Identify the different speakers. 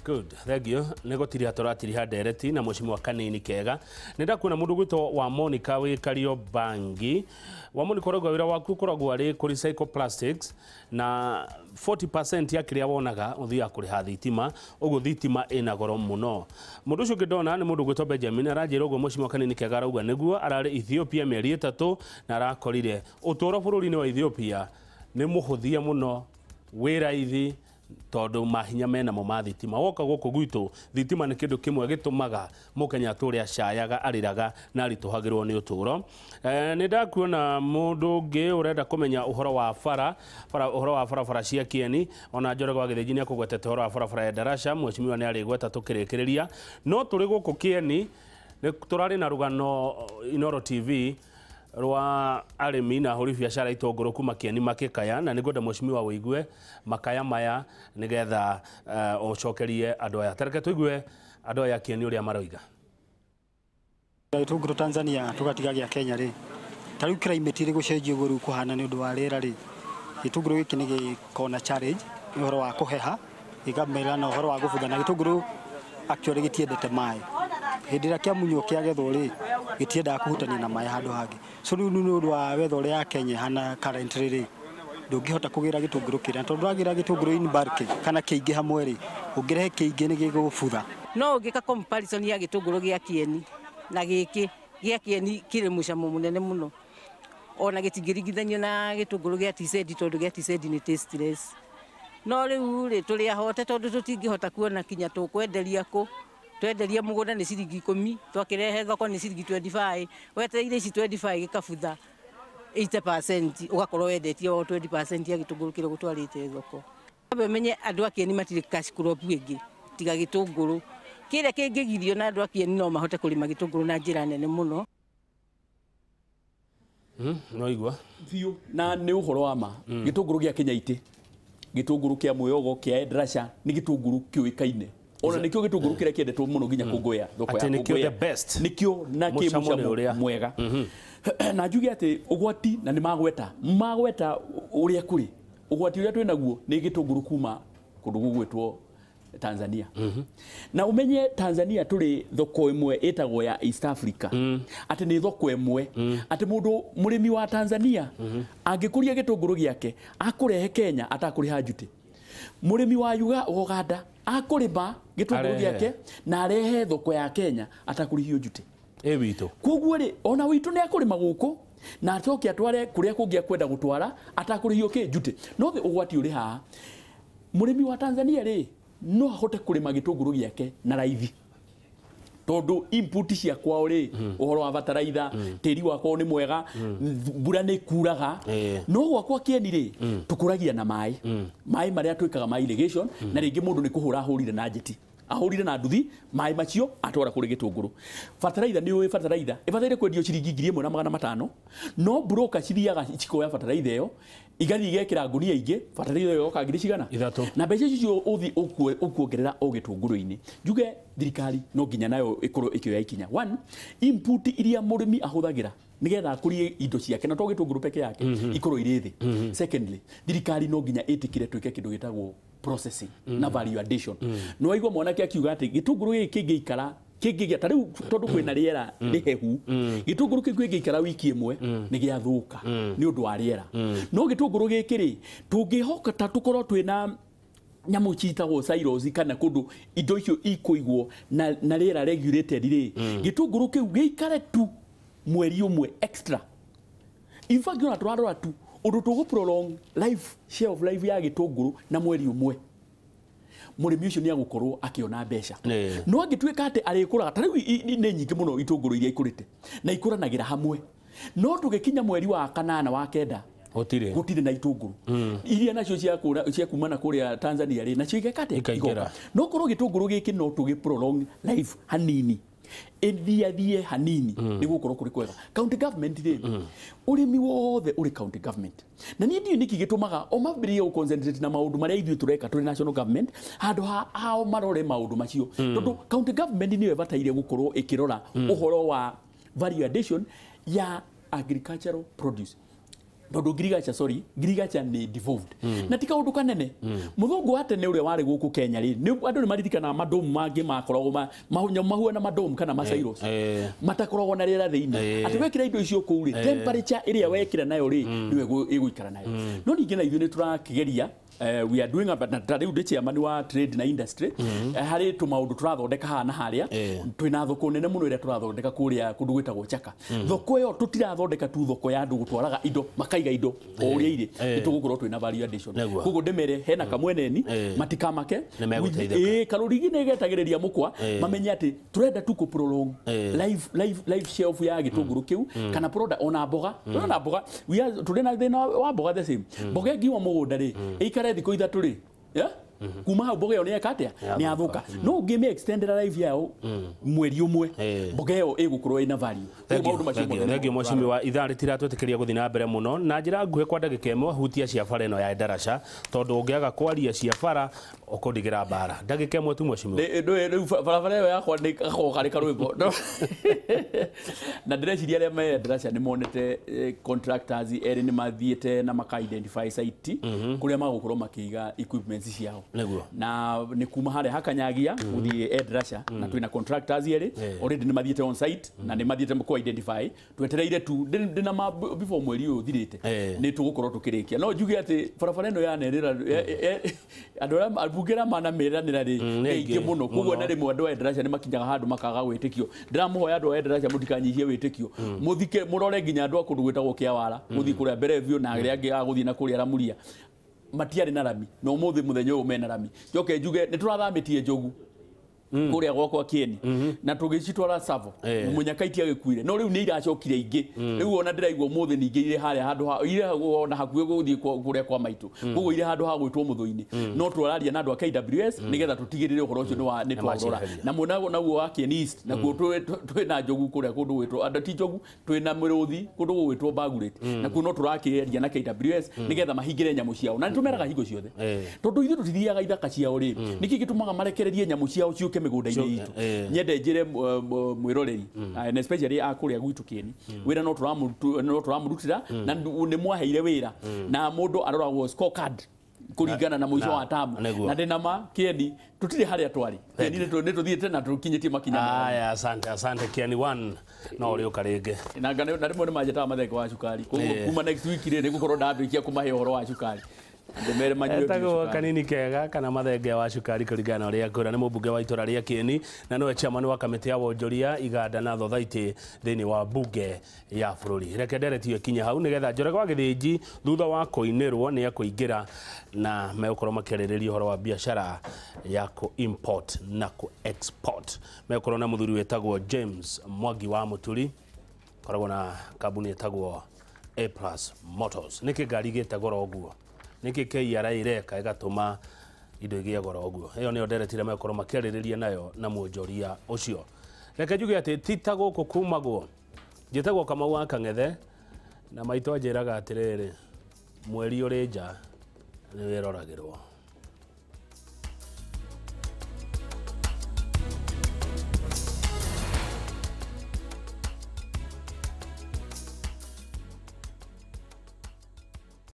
Speaker 1: Good, thank you. Nĩ gũtiriha tũratiriha ndereti na mũcimwa kanini kega. Nĩ ndakuona mũndũ gwĩtwo wa Monica wĩ Kariobangi. Wa Monica, ũrauga wĩra waku ũkoragwo arĩ kũ recycle plastics na 40% ya kĩrĩa wonaga ũthiaga kũrĩha thitima, ũguo thitima ĩna goro mũno. Mũndũ ũcio ũngĩ ndona nĩ mũndũ gwĩtwo Benjamin, aranjĩra ũguo mũcimwa kanini kega, arauga nĩguo ararĩ Ethiopia mĩeri 3 na arakorire ũtũũro bũrũri-inĩ wa Ethiopia nĩ mũhũthie mũno, wĩ raithi tondũ mahinya menamo ma thitima. Woka gũkũ gwitũ, thitima nĩ kĩndũ kĩmwe gĩtũmaga mũkenya atũre acayaga, arĩraga na aritũhagĩrwo nĩ ũtũũro. Nĩ ndakuona mũndũ ũngĩ ũrenda kũmenya ũhoro wa bara bara, ũhoro wa barabara cia Kieni. Ona Njoroge wa Gĩthĩnji nĩ akũgwetete ũhoro wa barabara ya Darasha, mheshimiwa nĩ arĩgweta tũkĩrĩkĩrĩria. No tũrĩ gũkũ Kieni nĩ tũrarĩ na rũgano Inoro TV rwa arĩmi na ahũri biacara itũngũrũ kuma Kieni makĩkaya, na nĩngwenda mheshimiwa wĩigue makaya maya nĩgetha ũcokerie andũ aya. Tareke tũigue andũ aya Kieni ũrĩa maroiga.
Speaker 2: Gĩtũngũrũ Tanzania tũgatiga gĩa Kenya rĩ, ta rĩu climate ĩrĩ gũcenjia ũguo rĩu kũhana nĩ ũndũ wa rĩera rĩ, gĩtũngũrũ gĩkĩ nĩ gĩkoragwo na challenge nĩ ũhoro wa kũheha, gĩkamera na ũhoro wa gũbutha, na gĩtũngũrũ actually gĩtiendete maĩ. Hĩndĩ ĩrĩa kĩamunywo kĩagethwo rĩ, gĩtiendaga kũhutania na maĩ handũ hangĩ. So rĩu nĩ ũndũ wa weather ũrĩa ya Kenya ĩhana currently rĩ, ndũngĩhota kũgĩra gĩtũngũrũ kĩrĩa, tondũ wagĩra gĩtũngũrũ in bulk kana kĩingĩ hamwe rĩ, ũngĩrehe kĩingĩ nĩ gĩgũbutha.
Speaker 3: No ũngĩka comparison ya gĩtũngũrũ gĩa Kieni na gĩkĩ gĩa Kieni, kĩrĩ mũcamo mũnene mũno, ona gĩtingĩringithanio na gĩtũngũrũ gĩa TZ, tondũ gĩa TZ nĩ tasteless. No rĩu rĩ, tũrĩ ahote tondũ tũtingĩhota kuona kinya tũkwenderia kũ. Twenderia mũgũnda nĩ ciringi 10, twakĩrehe thoko nĩ ciringi 25. Wetereire ici 25 gĩkabutha 80%, ũgakorwo wendetie o 20% ya gĩtũngũrũ kĩrĩa ũgũtwarĩte thoko. Ambe ũmenye andũ a Kieni matirĩ cash crop ĩngĩ tiga gĩtũngũrũ kĩrĩa kĩngĩgirio, na andũ a Kieni no mahote kũrĩma gĩtũngũrũ na njĩra nene mũno.
Speaker 1: No igua.
Speaker 4: Biũ, na nĩ ũhoro wa ma. Gĩtũngũrũ gĩa Kenya itĩ, gĩtũngũrũ kĩa mwĩogo kĩa Endrasha nĩ gĩtũngũrũ kĩũĩkaine, ona nĩkĩo gĩtũngũrũ kĩrĩa kĩendetwo mũno nginya Kũngũya, thoko ya
Speaker 1: Atĩ nĩkĩo
Speaker 4: Kũngũya.
Speaker 1: the best.
Speaker 4: Nĩkĩo na kĩ
Speaker 1: Mũcamo nĩ
Speaker 4: mũcamo
Speaker 1: ũrĩa.
Speaker 4: mwega. Na njuge atĩ ũgwati, na nĩ magweta ũrĩa kũrĩ ũgwati ũrĩa twĩnaguo nĩ gĩtũngũrũ kuma kũndũ gũgwĩtwo Tanzania. Na umenye Tanzania tũrĩ thoko ĩmwe ĩtagwo ya East Africa, atĩ nĩ thoko ĩmwe, atĩ mũndũ mũrĩmi wa Tanzania angĩkũria gĩtũngũrũ gĩake akũrehe Kenya atakũrĩha njuti. Mũrĩmi wa Uganda akũrĩma gĩtũngũrũ
Speaker 1: Arehe.
Speaker 4: gĩake na arehe thoko ya Kenya atakũrĩhio njuti.
Speaker 1: Ĩ witũ.
Speaker 4: Koguo rĩ, ona witũ nĩ akũrĩma gũkũ na acoke atware kũrĩa kũngĩ akwenda gũtwara atakũrĩhio kĩ njuti. No thĩ ũgwati ũrĩ haha, mũrĩmi wa Tanzania rĩ, no ahote kũrĩma gĩtũngũrũ gĩake na raithi tondũ input cia kwao rĩ, ũhoro wa bataraitha, tĩri wa kwao nĩ mwega, mbura nĩ kuraga. No gwakwa Kieni rĩ, tũkũragia na maĩ, maĩ marĩa twĩkaga ma irrigation, na rĩngĩ mũndũ nĩ kũhũra ahũrire na njeti, ahũrire na nduthi, maĩ macio atwara kũrĩ gĩtũngũrũ. Bataraitha nĩ ũĩ bataraitha ĩbataire kwendio ciringi 1500, no broker cithiaga cikoya bataraitha ĩyo, igathiĩ igekĩra ngunia ingĩ, bataraitha ĩyo yoka ngiri cigana?
Speaker 1: 3.
Speaker 4: Na mbeca icio ũthi ũkuongerera o gĩtũngũrũ-inĩ. Njuge thirikari no nginya nayo ĩkorwo ĩkĩoya ikinya. One, input iria mũrĩmi ahũthagĩra nigetha akũrie indo ciake, na to gĩtũngũrũ peke yake, ikorwo irĩ thĩ. Secondly, thirikari no nginya ĩtĩkĩre twĩke kĩndũ gĩtagwo processing na value addition. No waigua mwanake akiuga atĩ gĩtũngũrũ gĩkĩ kĩngĩikara, kĩngĩgĩa ta rĩu, tondũ kwĩna rĩera rĩhehu, gĩtũngũrũ kĩu kĩngĩikara wiki ĩmwe nĩ gĩathũka nĩ ũndũ wa rĩera. No gĩtũngũrũ gĩkĩ rĩ, tũngĩhoka ta tũkorwo twĩna nyamũ citagwo silos kana kũndũ indo icio ikũigwo na rĩera regulated rĩ, gĩtũngũrũ kĩu gĩikare tu mweri ũmwe extra. In fact, ona tũrarora tu ũndũ tũgũ prolong life, shelf life ya gĩtũngũrũ na mweri ũmwe, mũrĩmi ũcio nĩ agũkorwo akĩona mbeca. No angĩtuĩka atĩ arĩkũraga ta rĩu, nĩ nyingĩ mũno itũngũrũ iria ikũrĩte na ikũranagĩra hamwe, no tũgĩkinya mweri wa kanana, wa kenda,
Speaker 1: Gũtirĩ.
Speaker 4: Gũtirĩ na itũngũrũ iria nacio cia kumana kũrĩa Tanzania rĩ, nacio igeka atĩa?
Speaker 1: Ikaingĩra.
Speaker 4: Igoka. No korwo gĩtũngũrũ gĩkĩ no tũgĩ prolong life hanini, ĩthiathie hanini, nĩ gũkorwo kũrĩ kwega. County government rĩ, ũrĩmi wothe ũrĩ county government, na niĩ ndiũĩ nĩkĩ gĩtũmaga o mambĩrĩrie gũ concentrate na maũndũ marĩa ithuĩ tũreka tũrĩ national government handũ ha ao marore maũndũ macio, tondũ county government nĩyo ĩbataire gũkorwo ĩkĩrora ũhoro wa value addition ya agricultural produce. Tondu ngirigacha, sorry, ngirigacha nĩ devolved na ti kaũndũ kanene. Mũthũngũ wa tene ũrĩa warĩ gũkũ Kenya rĩ, andũ nĩ maririkanaga madomu mangĩ makoragwo mahuana madomu kana masairos matakoragwo na rĩera thĩinĩ, atĩ wekĩra indo icio kũu rĩ, temperature ĩrĩa wekĩra nayo rĩ, nĩwe ĩgũikara nayo. No ningĩ na ithuĩ nĩ tũrakĩgeria, we are doing a, na ta rĩu ndĩ chairman wa trade na industry, harĩ tũmaũndũ tũrathondeka haha na harĩa. Twĩna thoko nene mũno ĩrĩa tũrathondeka kũrĩa kũndũ gwĩtagwo Chaka. Thoko ĩyo tũtirathondeka tu thoko ya andũ gũtwaraga indo makaiga indo o ũrĩa irĩ, nĩ tũgũkorwo twĩna value addition. Koguo ndĩmere hena kamweneni matikamake.
Speaker 1: Nĩ megũteithĩka.
Speaker 4: Karũrigi nĩ getagĩrĩria mũkwa, mamenye atĩ tũrenda tu kũ prolong life shelf ya gĩtũngũrũ kĩu kana product, ona mboga. Ona mboga, we are tũrĩ na thĩna wa mboga the same. Mboga ĩngiuma mũgũnda rĩ, ĩikare thikũ 3 rĩ, yeah? Kuma hau mboga ĩyo nĩ eka atĩa? Nĩ yathũka. No ũngĩmĩ extendera life yayo mweri ũmwe, mboga ĩyo ĩgũkorwo ĩna value. Koguo maũndũ macio mothe
Speaker 1: Thengiũ mheshimiwa, ithaa rĩtiratwĩtĩkĩria gũthiĩ na mbere mũno. Na njĩra nguhĩ kwa ndagĩka 1, hutia cia bara ĩno ya Ndaraca, tondũ ũngĩaga kwaria cia bara ũkũndigĩra mbara. Ndagĩka 1 tu, mheshimiwa.
Speaker 4: Rĩu barabara ĩyo yakwa nĩ gakoragwo karĩ karwĩmbo. Na ndĩreciria arĩa me Ndaraca nĩ monete contractors erĩ nĩ mathiĩte na maka identify site kũrĩa magũkorwo makĩiga equipments ciao. Na nĩ kuma harĩa Hakanyagia gũthiĩ Endarasha, na twĩna contractors erĩ already nĩ mathiĩte on site na nĩ mathiĩte kũ identify. Twetereire tu ndĩna ma before mweri ũyũ ũthirĩte nĩ tũgũkorwo tũkĩrĩkia. No njuge atĩ barabara ĩno yanerĩra andũ arĩa ambunge arĩa manamĩranĩra rĩ
Speaker 1: nĩ
Speaker 4: nĩ aingĩ
Speaker 1: aingĩ
Speaker 4: mũno. Koguo
Speaker 1: mũno.
Speaker 4: na rĩmwe andũ a Endarasha nĩ makinyaga handũ makaga wĩtĩkio. Ndĩramũhoya andũ a Endarasha mũtikanyihie wĩtĩkio, mũthike mũrore nginya andũ a kũndũ gwĩtagwo Kĩawara, mũthiĩ kũrĩa mbere biũ na arĩa angĩ a gũthiĩ na kũrĩa Ramuria matiarĩ na rami, na ũmũthĩ mũthenya ũyũ mena rami. Njoke njuge nĩ tũrathamĩtie njogu kũrĩa gwakwa Kieni na tũgĩcitwara Savo. Mũnyaka itiagĩkuire, no rĩu nĩ iracokire ingĩ. Rĩu ona ndĩraigua ũmũthĩ ningĩ irĩ harĩa handũ ha irĩ ona hakuhĩ gũthiĩ kũrĩa kwa maitũ, koguo irĩ handũ ha gwĩtwo Mũthũinĩ. No tũraria na andũ a KWS nĩgetha tũtigĩrĩre ũhoro ũcio nĩ twaũrora.
Speaker 1: Nĩmacieheria.
Speaker 4: Na mwena naguo wa Kieni East nakuo twĩna njogu kũrĩa kũndũ gwĩtwo andũ ti njogu, twĩna mĩrũthi kũndũ gũgwĩtwo Bagurate, nakuo no tũrakĩaria na KWS nĩgetha mahingĩre nyamũ ciao, na nĩtũmeraga hingo ciothe tondũ ithuĩ tũtithiaga ithaka ciao rĩ, nĩkĩ gĩtũmaga marekererie nyamũ ciao ciũke mĩgũnda-inĩ itũ? Nyende njĩre mwĩroreri and especially a kũrĩa gwitũ Kieni, wĩra no tũramũrutĩra na nĩ mwaheire wĩra na mũndũ aroragwo scorecard kũringana na mũico wa tamu. Na ndĩna ma Kieni tũtirĩ harĩa twarĩ. Kieni nĩ tũthiĩte na tũkinyĩtie makinya mega.
Speaker 1: Aya, asante, asante. Kieni 1 no ũrĩũka rĩngĩ.
Speaker 4: Na rĩmwe nĩ manjĩtaga mathenge wa cukari, koguo kuma next week rĩ, nĩ gũkorwo ndambĩkia kũmahe ũhoro wa cukari, ndĩmere manyue biũ
Speaker 1: Etagwo
Speaker 4: cukari.
Speaker 1: Kanini Kega kana Mathenge wa Cukari kũringana na ũrĩa ngwĩra. Nĩ mũmbunge wa itũra rĩa Kieni na nĩwe chairman wa kamĩtĩ ya wonjoria, iganda na thothaitĩ thĩinĩ wa mbunge ya bũrũri. Reke ndereti ĩyo ĩkinye hau nĩgetha Njoroge wa Gĩthĩnji thutha wa kũinĩrwo nĩ ekũingĩra na megũkorwo makĩarĩrĩria ũhoro wa biacara ya kũ import na kũ export. Megũkorwo na mũthuri wĩtagwo James Mwangi wa Mũturi, koragwo na kambuni ĩtagwo A Plus Motors. Nĩkĩ ngari igĩte goro ũguo? Nĩkĩ KRA ĩreka ĩgatũma indo igĩe goro ũguo? Ĩyo nĩyo ndereti ĩrĩa megũkorwo makĩarĩrĩria nayo na mwonjoria ũcio. Reke njuge atĩ ti ta gũkũ kumagwo. Njĩtagwo Kamau wa Kang'ethe na maitũ anjĩraga atĩrĩrĩ, mweri ũrĩ nja nĩ wĩroragĩrwo.